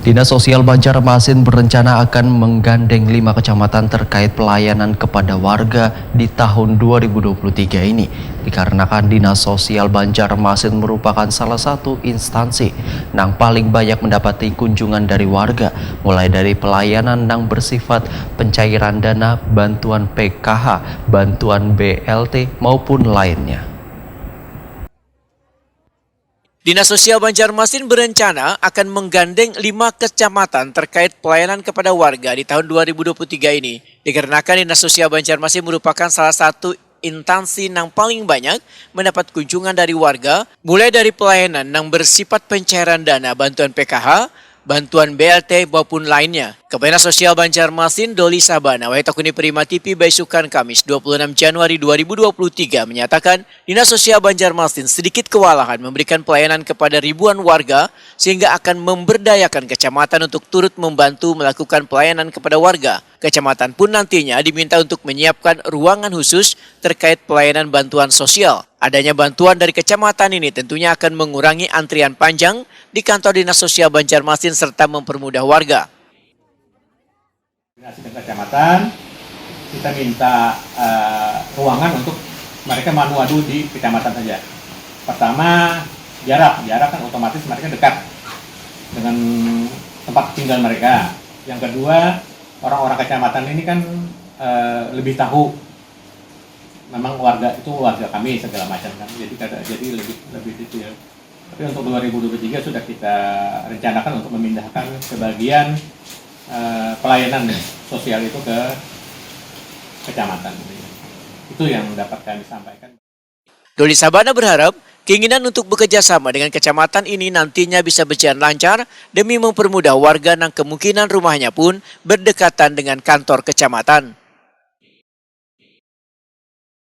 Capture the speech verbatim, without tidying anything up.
Dinas Sosial Banjarmasin berencana akan menggandeng lima kecamatan terkait pelayanan kepada warga di tahun dua ribu dua puluh tiga ini. Dikarenakan Dinas Sosial Banjarmasin merupakan salah satu instansi nang paling banyak mendapati kunjungan dari warga, mulai dari pelayanan nang bersifat pencairan dana, bantuan P K H, bantuan B L T, maupun lainnya. Dinas Sosial Banjarmasin berencana akan menggandeng lima kecamatan terkait pelayanan kepada warga di tahun dua ribu dua puluh tiga ini. Dikarenakan Dinas Sosial Banjarmasin merupakan salah satu instansi nang paling banyak mendapat kunjungan dari warga, mulai dari pelayanan nang bersifat pencairan dana bantuan P K H, bantuan B L T maupun lainnya. Kepala Dinas Sosial Banjarmasin, Doli Sabana, wahai takuni Prima T V baisukan Kamis dua puluh enam Januari dua ribu dua puluh tiga menyatakan, Dinas Sosial Banjarmasin sedikit kewalahan memberikan pelayanan kepada ribuan warga sehingga akan memberdayakan kecamatan untuk turut membantu melakukan pelayanan kepada warga. Kecamatan pun nantinya diminta untuk menyiapkan ruangan khusus terkait pelayanan bantuan sosial. Adanya bantuan dari kecamatan ini tentunya akan mengurangi antrian panjang di kantor Dinas Sosial Banjarmasin serta mempermudah warga. Koordinasi dengan kecamatan, kita minta uh, ruangan untuk mereka manuadu di kecamatan saja. Pertama, jarak. Jarak kan otomatis mereka dekat dengan tempat tinggal mereka. Yang kedua, orang-orang kecamatan ini kan uh, lebih tahu memang warga itu warga kami segala macam kan. Jadi kada jadi lebih lebih detail. Tapi untuk dua ribu dua puluh tiga sudah kita rencanakan untuk memindahkan sebagian uh, pelayanan sosial itu ke kecamatan. Itu yang dapat kami sampaikan. Doli Sabana berharap keinginan untuk bekerja sama dengan kecamatan ini nantinya bisa berjalan lancar demi mempermudah warga nang kemungkinan rumahnya pun berdekatan dengan kantor kecamatan.